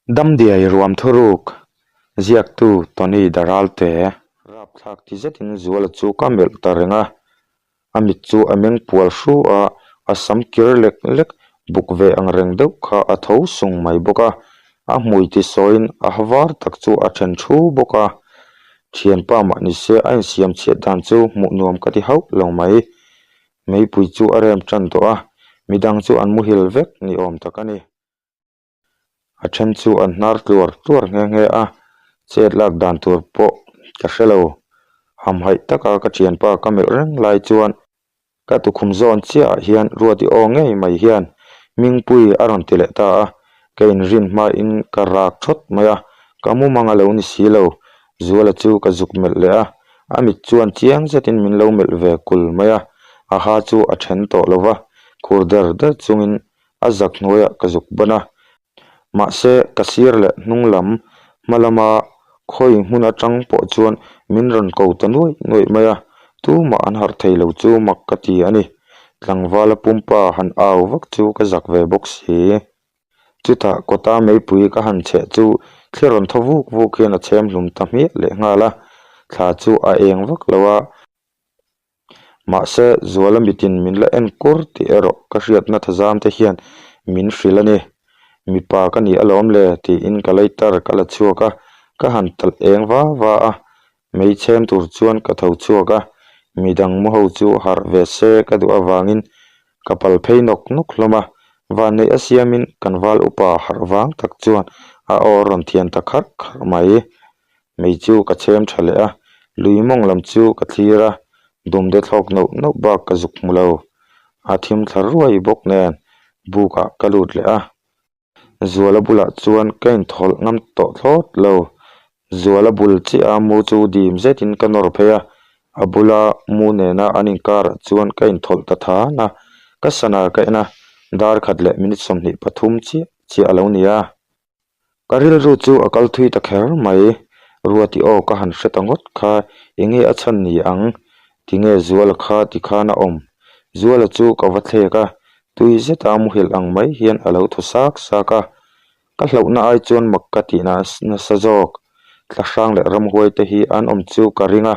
Damdiai ruam thuruk ziaktu Tony Daralte rapthlak ti zetin Zuala chu ka melh ta reng a, a mit chu a meng pual hru a, a sam kir lek lek buk ve ang reng deuh kha a tho sung mai bawk a, a hmui ti sawiin a ha var tak chu a then thu bawk a, thianpa mah ni se a insiam chhiat dan chu hmuh nuam ka ti hauh lo mai. Meipui chu a rem tan tawh a, midang chu an muhil vek ni awm tak a ni. A then chu an hnar tluar tluar nghe nghe a, chet lak dan tur pawh ka hre lo. Hamhaih taka ka thianpa ka melh reng lai chuan ka tukhum zawn chiahah hian Ruati aw ngei mai hian Mingpui a rawn ti leh ta a, ka inrin hmain ka rak thawt mai a, ka mumang a lo ni si lo. Zuala chu ka zuk melh leh a, a mit chuan chiang zetin min lo melh ve kul mai a, a ha chu a then tawh lo va, khur der der chungin a zak hnuaiah ka zuk ban a, mahse ka sir leh hnung lam hma lama khawi hmun atang pawh chuan min rawn ko ta nuaih nuaih mai a, tumah an harh thei lo chu mak ka ti a ni. Tlangvala pumpa han au vak chu ka zak ve bawk si. Chutah kawta meipui ka han chheh chu thli rawn thaw vuk vuk hian a chhem hlum ta hmiah leh nghal a, thla chu a eng vak lo a. Mahse, Zuala mitin min la en kur tih erawh ka hriatna thazam te hian min hrilh a ni. Mipa ka ni alawm le tiin ka lighter ka la chhuak a, ka han talh eng va va a. Mei chhem tur chuan ka tho chhuak a, midang mu ho chu harh ve se ka duh avangin ka pal phei nawk nawk hlawm a. Vanneih a siamin kan val upa harh vang tak chuan a aw a rawn thian ta kharh kharh mai. Mei chu ka chhem tha leh a, lui mawng lam chu ka thlir a, dumde thlawk nauh nauh bak ka zuk hmu lo. A thim thla ruai bawk nen bukah ka lut leh a, Zuala bulah chuan ka inthawlh ngam tawh thlawt lo. Zuala bul chiah a mu chu dim zetin ka nawr phei a, a bula mu nena an inkarah chuan ka inthawlh ta than a, ka sana ka en a, dar khat leh minute 23 chiah chiah a lo ni a. Ka rilru chu a kal thui ta kher mai. Ruati aw ka han hre ta ngawt kha, enge a chhan ni ang? Tinge Zuala kha ti khan a awm? Zuala chu ka va thlek a, tui zeta muhilh ang mai hian a lo thaw sak sak a. Ka hlauhna ai chuan mak ka tih nasa zawk. Thlahrang leh ramhuai te hi an awm chu ka ring a,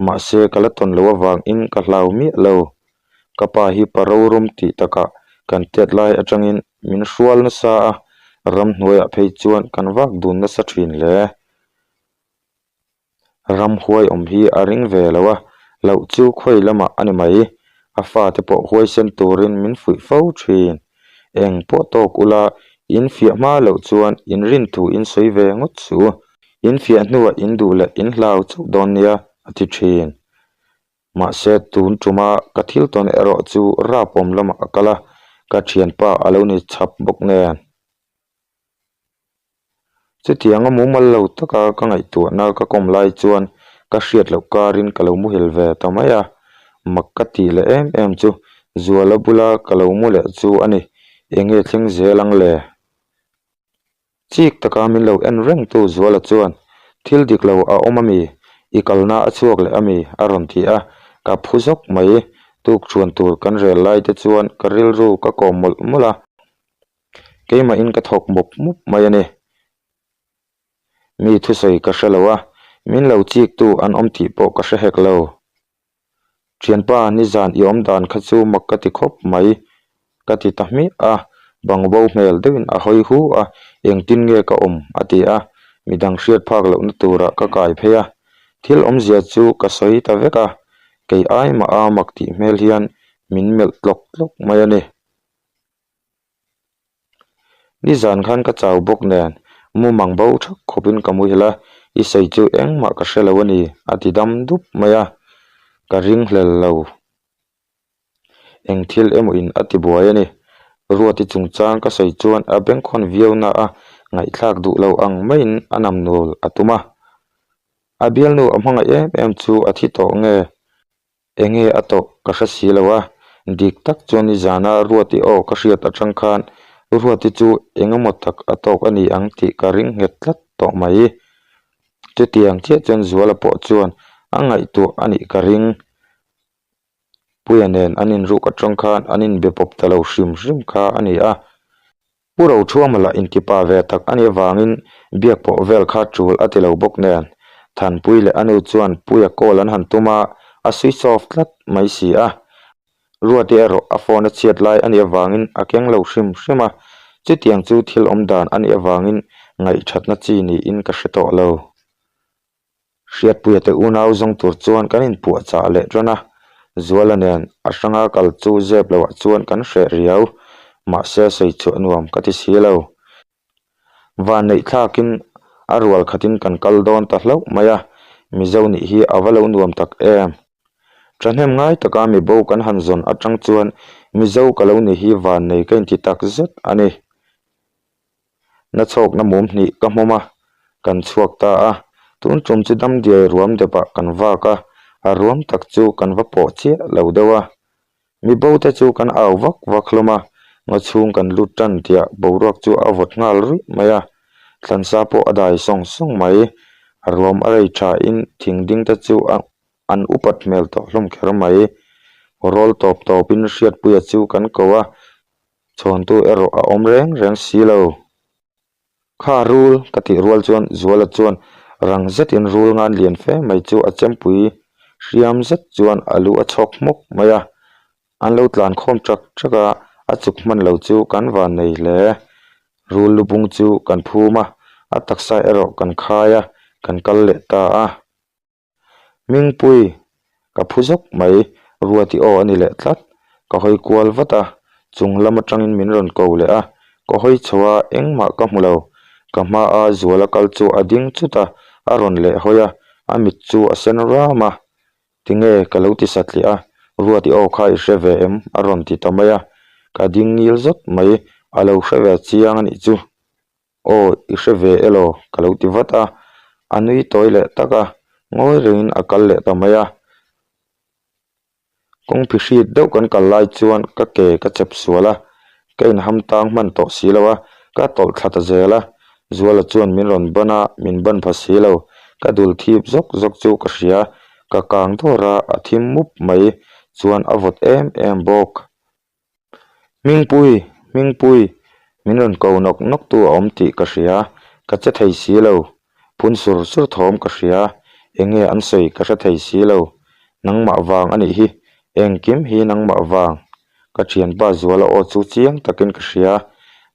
mahse ka la tawn loh avangin ka hlau miah lo. Ka pa hi pa rorum tih takah kan tiat lai atangin min hrual nasa a, ramhnuaiah phei chuan kan vak dun nasa thin hle. Ramhuai awm hi a ring ve lo a, loh chu khawi lamah a ni mai. A fate pawh huaisen turin min fuih fo thin. Eng pawh tawk ula, in fiah hma loh chuan in rin thu in sawi ve ngawt suh. In fiah hnuah in duh leh in hlau chauh dawn nia, a ti thin. Mahse, tun tuma ka thil tawn erawh chu rap awm lamah a kal a, ka thianpa a lo ni chhap bawk nen. Chutianga mumal lo taka ka ngaihtuahna ka kawm lai chuan ka hriat loh karin ka lo muhil ve ta mai a, mak ka tih leh em em chu Zuala bula ka lo mu leh chu a ni, enge thleng zel ang le? Chik taka min lo en reng tu Zuala chuan, Thil dik lo a awm ami? I kalna a chhuak leh ami? a rawn ti a, ka phu zawk mai. Tuk chhuan tur kan rel lai te chuan ka rilru ka kawm mawlh mawlh a, keimahin ka thawk mup mup mai a ni. Mi thusawi ka hre lo a, min lo chik tu an awm tih pawh ka hre hek lo. Thianpa, nizan i awm dan kha chu mak ka ti khawp mai, ka ti ta hmiah a, bangbo hmel deuhin a hawi hu a, engtin nge ka awm? a ti a, midang hriat phak lohna turah ka kai phei a, thil awmzia chu ka sawi ta vek a, kei ai mah a mak tih hmel hian min melh tlawk tlawk mai a ni. Nizan khan ka chau bawk nen mumang bo thak khawpin ka muhil a, i sawi chu engmah ka hre lo a ni a ti dam dup mai a, ka ring hlel lo. Eng thil emaw in a ti buai a ni. Ruati chungchang ka sawi chuan a bengkhawn viau na a, ngaihthlak duh lo ang maiin a namnul a tum a. A bialnu a hmangaih em em chu a thi tawh nge? Enge a tawh ka hre si lo a, dik tak chuan nizana Ruati aw ka hriat atang khan Ruati chu eng emaw tak a tawk a ni ang tih ka ring nghet tlat tawh mai. Chutiang chiah chuan Zuala pawh chuan a ngaihtuah a nih ka ring. Puia nen an inruk atang khan an inbe pawp ta lo hrim hrim kha a ni a. Pu Rothuama lah intipa ve tak a nih avangin biak pawh vel kha tul a ti lo bawk nen, Thanpui leh a nu chuan Puia call an han tum a, a switch off tlat mai si a. Ruati erawh a phone a chhiat lai a nih avangin a keng lo hrim hrim a, chutiang chu thil awm dan a nih avangin ngaihthatna chi niin ka hre tawh lo. Hriatpuia te unau zawng tur chuan kan inpuahchah leh tan a, Zuala nen a hranga kal chu zep loah chuan kan hreh riau, mahse sawichhuah nuam ka ti si lo. Vanneih thlakin a rual khatin kan kal dawn ta hlauh mai a, Mizo nih hi a va lo nuam tak em. Thahnem ngai taka mibo kan han zawn atang chuan Mizo ka lo ni hi vannei ka inti tak zet a ni. Na chhawkna mum hnih ka hmawm a, kan chhuak ta a. Tun tum chu damdiai ruam depah kan vak a, a ruam tak chu kan va pawh chiah lo deuh a. Mibo te chu kan au vak vak hlawm a, ngaw chhung kan lut tan tiah boruak chu a vawt nghal ruih mai a, thlansa pawh a dai sawng sawng mai. A ruam a rei tha in thing ding te chu a an upat hmel tawh hlawm kher mai. Rawl tawp tawp in Hriatpuia chu kan ko a, Chhawntu erawh a awm reng reng si lo. Kha rul ka tih rual chuan Zuala chuan rang zetin rul ngan lian fe mai chu a chempui hriam zet chuan a lu a chhawk hmawk mai a. An lo tlan khawm ṭak ṭak a, a chuk hman lo chu kan van nei hle. Rul lu bung chu kan phum a, a taksa erawh kan khai a, kan kal leh ta a. Hmingpui, ka phu zawk mai, Ruati aw a ni leh tlat. Ka hawi kual vat a, chung lam atangin min rawn ko leh a, ka hawi chho a, engmah ka hmu lo. Ka hmaa Zuala kal chu a ding chut a, a rawn leh hawi a, a mit chu a sen ram a. Tinge ka lo ti satliah a, Ruati aw kha i hre ve em? a rawn ti ta mai a, ka ding ngil zawt mai, a lo hre ve chiang a nih chu. Aw, i hre ve elaw? ka lo ti vat a, a nui tawi leh tak a, ngawi rengin a kal leh ta mai a. Kawng phihrit deuh kan kal lai chuan ka ke ka chep sual a, ka inham tang hman tawh si lo a, ka tawlh thla ta zel a. Zuala chuan min rawn ban a, min ban pha si lo, ka dul thip zawk zawk chu ka hria, ka kang dawr a, a thim mup mai chuan a vawt em em bawk. Hmingpui, Hmingpui, min rawn ko nawk nawk tu a awm tih ka hria, ka che thei si lo, phun sur sur thawm ka hria, enge an sawi ka hre thei si lo, nangmah vang a nih hi, engkim hi nangmah vang, ka thianpa Zuala aw chu chiang takin ka hria,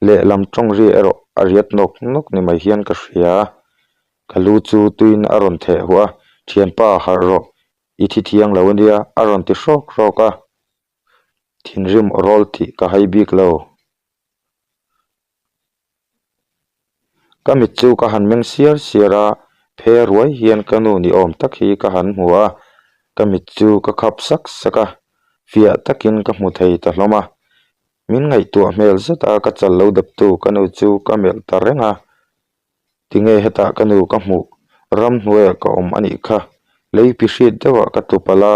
lehlam tawng ri erawh a riat nawk nawk ni mai hian ka hria, ka lu chu tuin a rawn theh huah a, thianpa harh rawh, i thi thiang lo ania a rawn ti hrawk hrawk a. Thinrim rawl tih ka hai bik lo. Ka mit chu ka han meng siar siar a, phe ruai hian ka nu ni awm tak hi ka han hmu a, ka mit chu ka khap sak sak a, fiah takin ka hmu thei ta hlawm a. Min ngaihtuah hmel zet a ka chal lo deptu ka nu chu ka melh ta reng a. Tinge hetah ka nu ka hmuh, ramhnuaiah ka awm a nih kha, lei pi hriat deuhah ka tlu palh a,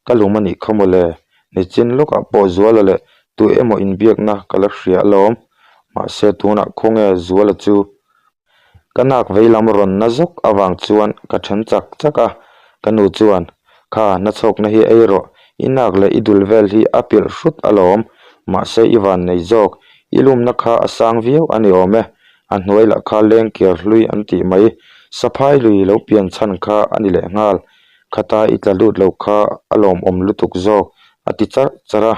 ka lum a nih kha mawle, nichin lawkah pawh Zuala leh tu emaw inbiakna ka la hria alawm, mahse tunah khawnge Zuala chu ka nak veilam rawn na zawk avang chuan ka then chak chak a, ka nu chuan Kha nachhawkna hi ei rawh, i nak leh i dul vel hi a pilh hrut alawm, mahse i van nei zawk, i lumna kha a sang viau a ni awm e, a hnuai lah kha leng ker hlui an tih mai, saphai lui lo pian chhan kha a ni leh nghal, khata i tla lut lo kha a lawmawm lutuk zawk a ti charh charh a,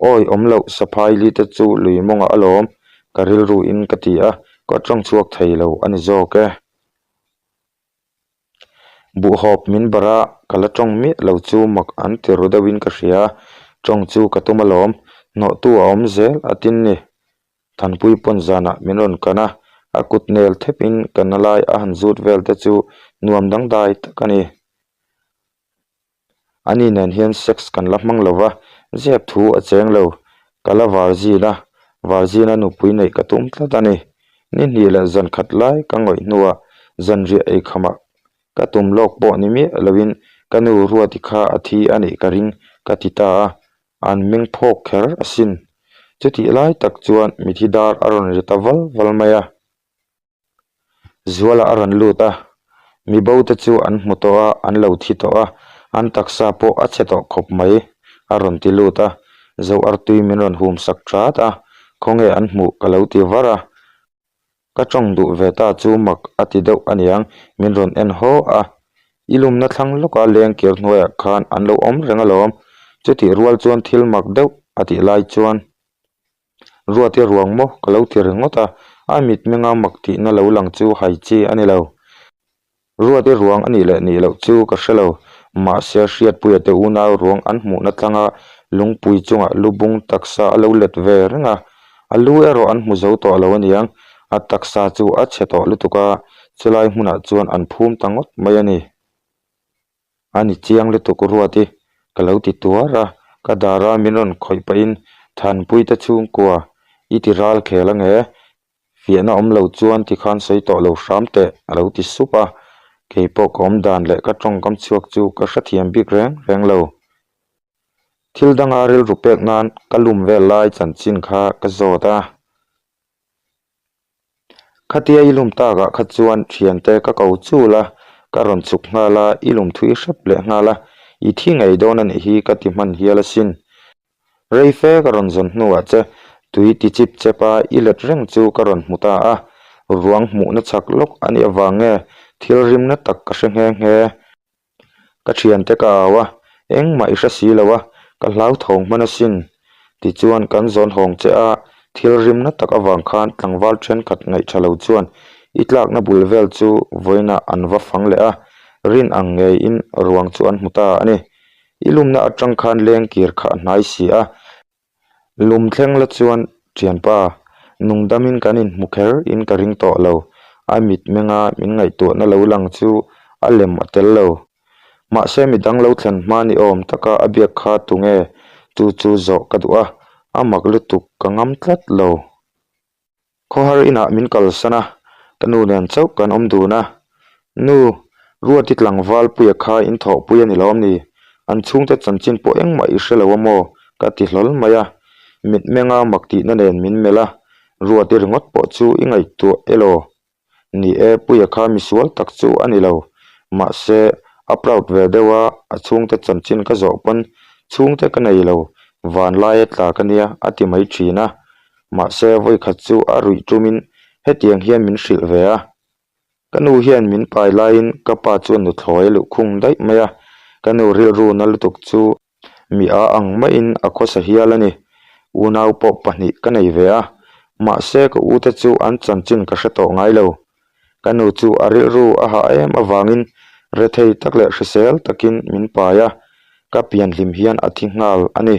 awi awm loh saphai li te chu lui mawngah alawm, ka rilru in ka ti a, ka tawng chhuak thei lo a ni zawk e. Buhhawp min barh a, ka la tawng miah lo chu mak an ti ru deuhin ka hria, tawng chu ka tum alawm, hnawhtu a awm zel a tin ni. Thanpui pawn zanah min rawn kan a, a kut nel thepin ka na lai a han zut vel te chu nuam dangdai tak a ni. Ani nen hian sex kan la hmang lo va, zep thu a cheng lo. Ka la Varzina, Varzina nupui neih ka tum tlat a ni. Ni hnih leh zan khat lai ka ngawih hnuah zanriah ei khamah ka tum lawk pawh ni miah loin ka nu Ruati kha a thi a nih ka ring ka ti ta a, an meng phawk kher asin. Chutih lai tak chuan mithi dar a rawn ri ta val val mai a. Zuala a rawn lut a, mi bo te chu an hmu tawh a, an lo thi tawh a, an taksa pawh a chhe tawh khawp mai a rawn ti lut a, Zoartui min rawn hum sak that a. Khawnge an hmuh ka lo ti var a. Ka tawng duh ve ta chu mak a ti deuh aniang, min rawn en haw a. I lumna thlang lawka leng kir hnuaiah khan an lo awm reng alawm. Chutih rual chuan thil mak deuh a tih lai chuan Ruati ruang maw ka lo ti ringawt a, a mitmenga mak tihna lo lang chu hai chi a ni lo. Ruati ruang a nih leh nih loh chu ka hre lo, mahse Hriatpuia te unau ruang an hmuhna tlanga lungpui chungah lubung taksa a lo let ve reng a, a lu erawh an hmu zo tawh lo aniang, a taksa chu a chhe tawh lutuk a, chulai hmunah chuan an phum ta ngawt mai a ni. A ni chiang lutuk Ruati, ka lo ti tuar a, ka dara min rawn khawih pahin Thanpuite chhungkua i ti ral khel ange, Fiahna awm lo chuan tikhan sawi tawh lo hram teh a lo ti sup a, kei pawh ka awm dan leh ka tawngkam chhuak chu ka hrethiam bik reng reng lo. Thil danga rilru pek nan ka lum vel lai chanchin kha ka zawt a. Khatia i lum takah kha chuan thiante ka ko chul a, ka rawn chhuk nghal a, i lum thui hrep leh nghal a, i thi ngei dawn a nih hi ka ti hman hial asin. Rei fe ka rawn zawn hnuah che tui ti chip chep a i let reng chu ka rawn hmu ta a, ruang hmuhna chak lawk a nih avang nge thil rimna tak ka hre nghe nghe. Ka thiante ka au a, engmah i hre si lo a, ka hlauthawng hman asin. Tichuan kan zawn hawng che a, thil rimna tak avang khan tlangval thenkhat ngaihṭha lo chuan i tlakna bul vel chu vawiinah an va fang leh a, rin ang ngeiin ruang chu an hmu ta a ni. I lumna atang khan leng kir kha a hnai si a, lum thleng la chuan thianpa nungdamin kan inhmu kher in ka ring tawh lo, a mitmenga min ngaihtuahna lo lang chu a lem a tel lo. Mahse midang lo thlen hma ni awm taka a biak kha tunge chu chu zawh ka duh a, a mak lutuk ka ngam tlat lo. Khawhar inah min kalsan a, ka nu nen chauh kan awm dun a. Nu, Ruati tlangval puia kha in thawhpui a ni lawm ni? An chhungte chanchin pawh engmah i hre lo a maw? ka ti hlawl mai a. Mitmenga mak tihna nen min melh a, Ruati ringawt pawh chu i ngaihtuah elaw? Ni e, Puia kha misual tak chu a ni lo. Mahse, a proud ve deuh a, a chhungte chanchin ka zawh pawn chhungte ka nei lo, vanlaia tla ka nia a ti mai thin a. Mahse, vawikhat chu a ruih tumin hetiang hian min hrilh ve a. Ka nu hian min pai laiin ka pa chuan nuthlawi a luhkhung daih mai a, ka nu rilru na lutuk chu Mi a ang maiin a khawsa hial a ni. Unau pawh pahnih ka nei ve a, mahse ka ute chu an chanchin ka hre tawh ngai lo. Ka nu chu a rilru a hah em avangin rethei tak leh hrisel takin min pai a, ka pianhlim hian a thi nghal a ni.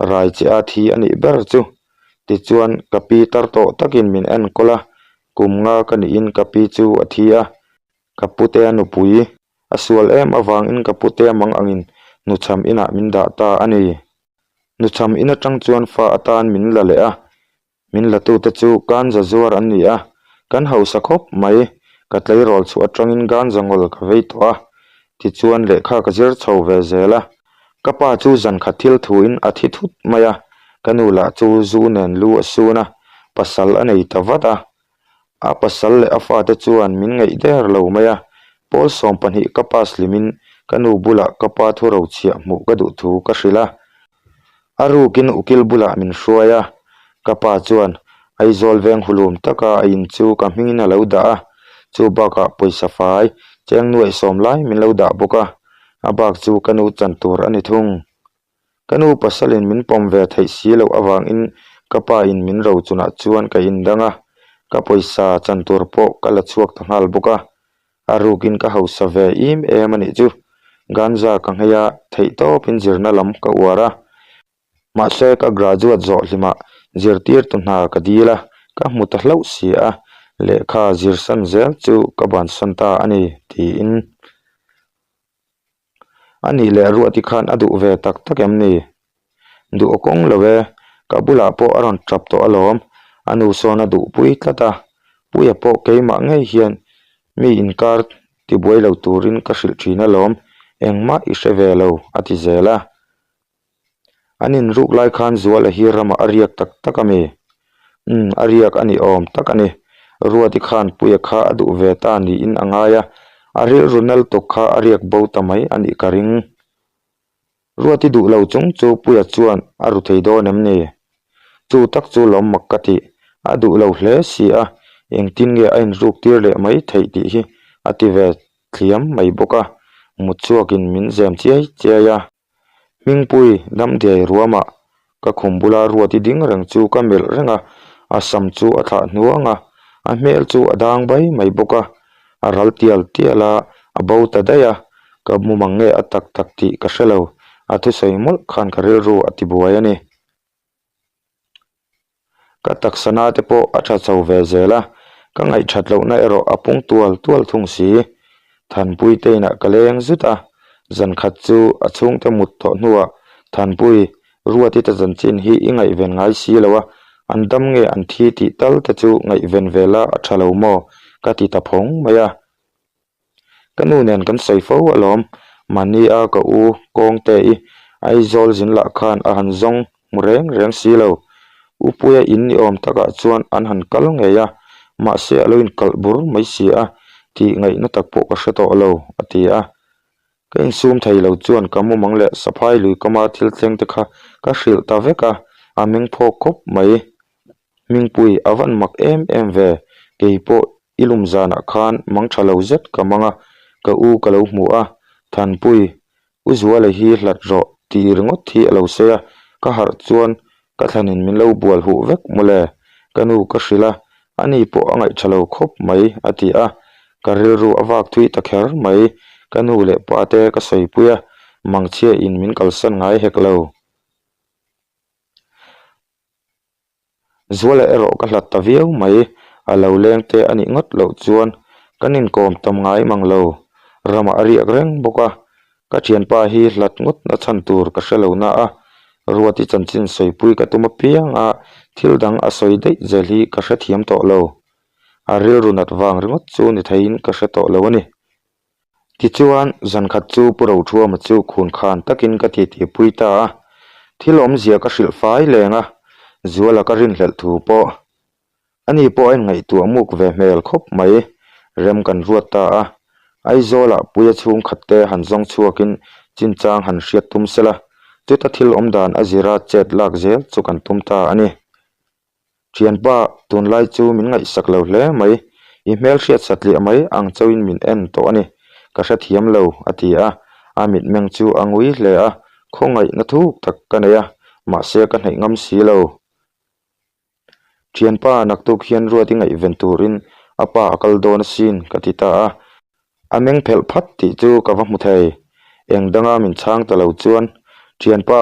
Rai che a thi a nih ber chu. Tichuan ka pi tar tawh takin min enkawl a, kum nga ka nihin ka pi chu a thi a, ka pute a nupui. A sual em avangin ka pute mang angin nuchham inah min dah ta a ni. Nuchham in atang chuan fa atan min la leh a, min latute chu ganja zuar an ni a, kan hausa khawp mai, ka tleirawl chhuah atangin ganja ngawl ka vei tawh a, tichuan lehkha ka zir chho ve zel a. Ka pa chu zankhat thil thuin a thi thut mai a, ka nu lah chu zu nen lu a sun a, pasal a nei ta vat a, A pasal leh a fate chuan min ngaih der lo mai a, Paul 12 ka pass hlimin ka nu bulah ka pa thu rochhiah hmuh ka duh thu ka hrilh a. A rukin ukil bulah min hruai a, ka pa chuan Aizawl veng hulum taka a in chu ka hmingin a lo dah a, chu bakah pawisa fai cheng nuaih sawm lai min lo dah bawk a, a bak chu ka nu chan tur a ni thung. Ka nu pasalin min pawm ve theih si loh avangin ka pa in min ro chunah chuan ka indang a, ka pawisa chan tur pawh ka la chhuak ta nghal bawk a. A rukin ka hausa ve im em a nih chu. Ganja ka nghei a, theihtawpin zirna lam ka uar a. Mahse ka graduate zawh hlimah zirtirtu hna ka dil a, ka hmu ta hlauh si a, lehkha zirsan zel chu ka bansan ta a ni, tiin. A nih leh Ruati khan a duh ve tak tak em ni? Duh a kawng lo e, ka bulah pawh a rawn tap tawh alawm, a nu sawn a duhpui tlat a, Puia pawh keimah ngei hian mi inkar tibuai lo turin ka hrilh thin alawm, engmah i hre ve lo a ti zel a. An inruk lai khan Zuala hi ramah a riak tak tak a mi? Umm, a riak a ni awm tak a ni. Ruati khan Puia kha a duh ve ta niin a ngai a, a rilru nal tuk kha a riak bo ta mai a nih ka ring. Ruati duh lo chung chu Puia chuan a ru thei dawn em ni? Chu tak chu lawm mak ka tih. A duh lo hle si a, engtin nge a inruk tir leh mai theih tih hi a ti ve thliam mai bawk a, mutchhuakin min zem chiai chiai a. Hmingpui damdiai ruamah ka khum bula Ruati ding reng chu ka melh reng a, a sam chu a thlah hnuang a, a hmel chu a dang bai mai bawk a, a ral tial tial a, a bo ta daih a, ka mumang nge a tak tak tih ka hre lo, a thusawi mawlh khan ka rilru a tibuai a ni. Ka taksa na te pawh a tha chho ve zel a, ka ngaihthat lohna erawh a pung tual tual thung si. Thanpui te inah ka leng zut a, zan khat chu a chhungte mut tawh hnuah Thanpui, Ruati ta chanchin hi i ngaihven ngai si lo a, an dam nge an thi tih tal te chu ngaihven ve la a tha lo maw? ka ti ta phawng mai a. Ka nu nen kan sawi fo alawm, mahni a ka u Kawngte i Aizawl zin lah khan a han zawng hmu reng reng si lo. U Puia in ni awm takah chuan an han kal ngei a, mahse a lo inkalh bur mai si a, tih ngaihna tak pawh ka hre tawh lo, a ti a. Ka insum thei lo chuan ka mumang leh saphai lui kama thil thleng te kha ka hrilh ta vek a, a meng phawk khawp mai. Hmingpui a van mak em em ve, kei pawh i lum zanah khan mang tha lo zet ka mang a, ka u ka lo hmu a, Thanpui, U Zuala hi hlat rawh tih ringawt hi a lo sawi a, ka harh chuan ka thlanin min lo bual huh vek mawle, ka nu ka hrilh a, ani pawh a ngaih tha lo khawp mai a ti a, ka rilru a vak thui ta kher mai, ka nu leh pa te ka sawipui a, mangchhia in min kalsan ngai hek lo. Zuala erawh ka hlat ta viau mai, a lo leng te a nih ngawt loh chuan kan inkawm tam ngai mang lo, ramah a riak reng bawk a, ka thianpa hi hlat ngawt na chhan tur ka hre lo na a, Ruati chanchin sawipui ka tum apiang a, thil dang a sawi daih zel hi ka hrethiam tawh lo, a rilru nat vang ringawt chu ni theiin ka hre tawh lo a ni. Tichuan, zan khat chu Pu Rothuama chu khun khan takin ka titipui ta a, thil awmzia ka hrilh fai leng a, Zuala ka rinhlelh thu pawh. Ani pawh a inngaihtuah muk ve hmel khawp mai, rem kan ruat ta a. Aizawlah Puia chhungkhat te han zawng chhuakin chinchang han hriat tum sela, chuta thil awmdan a zira chet lak zel chu kan tum ta a ni. Thianpa, tunlai chu min ngaihsak lo hle mai. I hmel hriat satliah mai ang chauhin min en tawh a ni. Ka hrethiam lo, a ti a. A mitmeng chu a ngui hle a, khawngaihna thuk tak ka nei a, mahse ka hnaih ngam si lo. Thianpa, naktuk hian Ruati ngaihven turin a pa a kal dawn asin, ka ti ta a. A meng phelh phat tih chu ka va hmu thei. Eng danga min chhang ta lo chuan, Thianpa,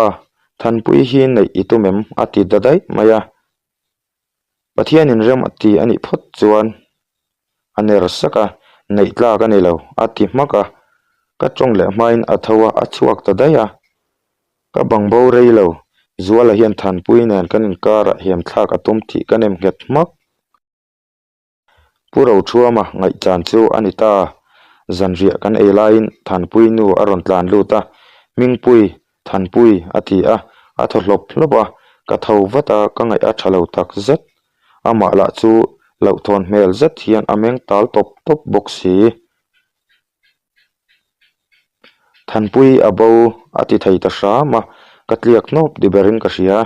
Thanpui hi neih i tum em? a ti ta daih mai a. Pathianin rem a ti a nih phawt chuan a ner sak a, neih tlak a ni lo, a ti hmak a. Ka tawng leh hmain a tho a, a chhuak ta daih a. Ka bang bo rei lo, Zuala hian Thanpui nen kan inkarah hiamthlak a tum tih ka nem nghet hmak. Pu Rothuama ngaihchan chu a ni ta. Zanriah kan ei laiin Thanpui nu a rawn tlan lut a, Hmingpui, Thanpui a ti a, a thaw hlawp hlawp a, ka tho vat a, ka ngaih a tha lo tak zet. Amah lah chu hlauhthawn hmel zet hian a meng tal tawp tawp bawk si. Thanpui a bo a ti thei ta hram a, ka tliak hnawp ti berin ka hria.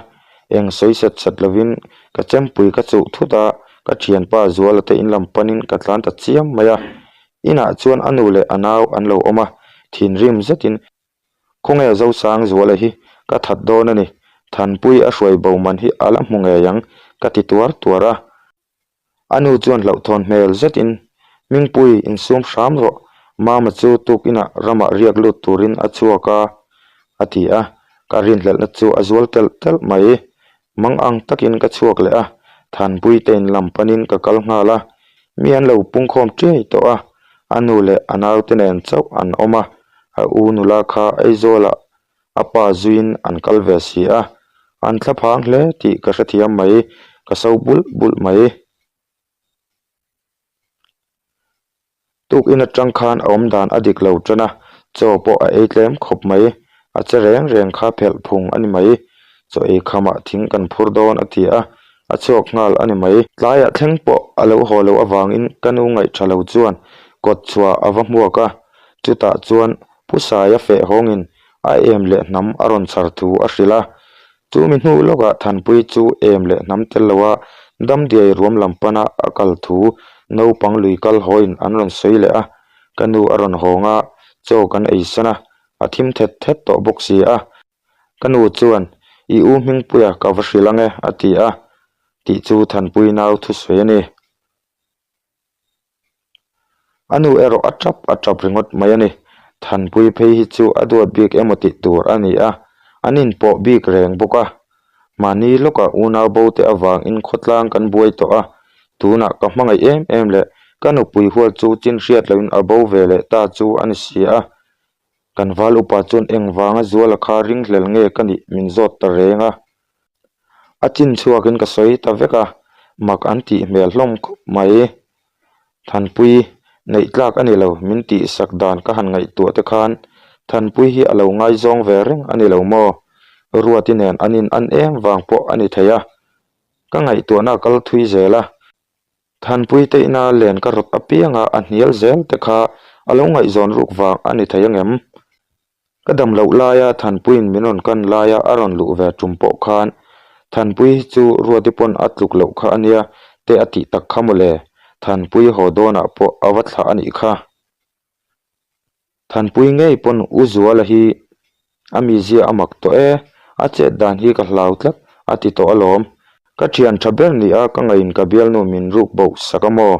Eng sawi set set lovin ka chempui ka chuh thut a, ka thianpa Zuala te in lam panin ka tlan ta chiam mai a. Inah chuan a nu leh a nau an lo awm a, thinrim zetin Khawnge Zosang Zuala hi ka that dawn a ni, Thanpui a hruai bo man hi a la hmu ngei ang ka ti tuar tuar a. A nu chuan hlauhthawn hmel zetin, Hmingpui, insum hram rawh, Mama chu tukinah ramah riak lut turin a chhuak a, a ti a. Ka rinhlelhna chu a zual telh telh mai. Mang ang takin ka chhuak leh a, Thanpui te in lam panin ka kal nghal a. Mi an lo pungkhawm tiai tawh a, a nu leh a naute nen chauh an awm a, a u nula kha Aizawlah A pa zuiin an kal ve si a, an thlaphang hle tih ka hrethiam mai, ka so bulh bulh mai. Tukin atang khan a awm dan a dik lo tan a, chaw pawh a ei tlem khawp mai, a che reng reng kha phelh phung a ni mai. Chaw ei khamah thing kan phur dawn a ti a, a chhuak nghal a ni mai. Tlaiah thleng pawh a lo haw loh avangin ka nu ngaih tha lo chuan kawt chhuah a va hmuak a, chutah chuan Pu Saia feh hawngin a em leh hnam a rawn chhar thu a hrilh a. Chu mi hnu lawkah Thanpuii chu em leh hnam tel loa Damdiai ruam lam pana a kal thu naupang lui kal hawiin an rawn sawi leh a, ka nu a rawn hawng a, chaw kan ei san a, a thim thet thet tawh bawk si a. Ka nu chuan, I u Hmingpuia ka va hrilh ang e, a ti a, tih chu Thanpuii nau thusawi a ni. A nu erawh a tap a tap ringawt mai a ni. Thanpui phei hi chu a duat bik emaw tih tur a ni a, an inpawh bik reng bawk a. Mahni lawkah unau bo te avangin khawtlang kan buai tawh a, tunah ka hmangaih em em leh ka nupui hual chu chin hriat lohin a bo ve leh ta chu a ni si a. Kan val upa chuan engvanga Zuala kha ringhlel nge ka nih min zawt ta reng a. A chin chhuakin ka sawi ta vek a, mak an tih hmel hlawm khawp mai. Thanpui, neih tlak a ni lo, min tihsak dan ka han ngaihtuah te khan Thanpui hi a lo ngaizawng ve reng a ni lo maw? Ruati nen an in an em vang pawh a ni thei a, ka ngaihtuahna a kal thui zel a. Thanpui te ina len ka rawt apianga a hnial zel te kha a lo ngaihzawn ruk vang a ni thei angem? Ka dam loh laia Thanpuiin min rawn kan laia a rawn luh ve tum pawh khan Thanpui hi chu Ruati pawn a tluk loh kha a nia te a tih tak kha mawle, Thanpui haw dawnah pawh a va thlah a nih kha. Thanpui ngei pawn U Zuala hi a mizia a mak tawh e, a chet dan hi ka hlau tlat a ti tawh alawm. Ka thian tha ber ni a ka ngaiin ka bialnu min ruk boh sak a maw?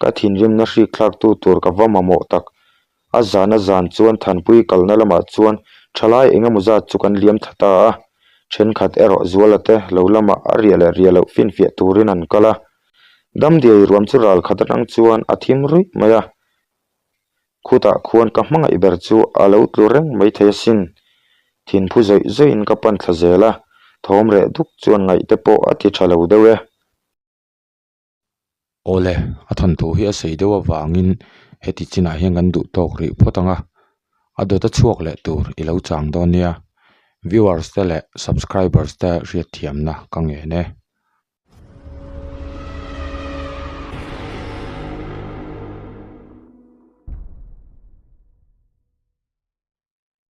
Ka thinrimna hrik thlaktu tur ka va mamawh tak. A zan a zan chuan Thanpui kalna lamah chuan thalai eng emaw zat chu kan liam tha ta a, thenkhat erawh Zuala te lo lamah a riah leh riah loh finfiah turin an kal a. Damdiai ruam chu ral khat atang chuan a thim ruih mai a, khutah khuan ka hmangaih ber chu a lo tlu reng mai thei asin. Thinphu zawih zawihin ka pan thla zel a, thawm reh duk chuan ngaih te pawh a ti tha lo deuh e. Awle, a thawnthu hi a sei deuh avangin heti chinah hian kan duh tawk rih phawt ang a, a dawt a chhuak leh tur i lo chang dawn nia. Viewers te leh subscribers te hriatthiamna ka ngen e.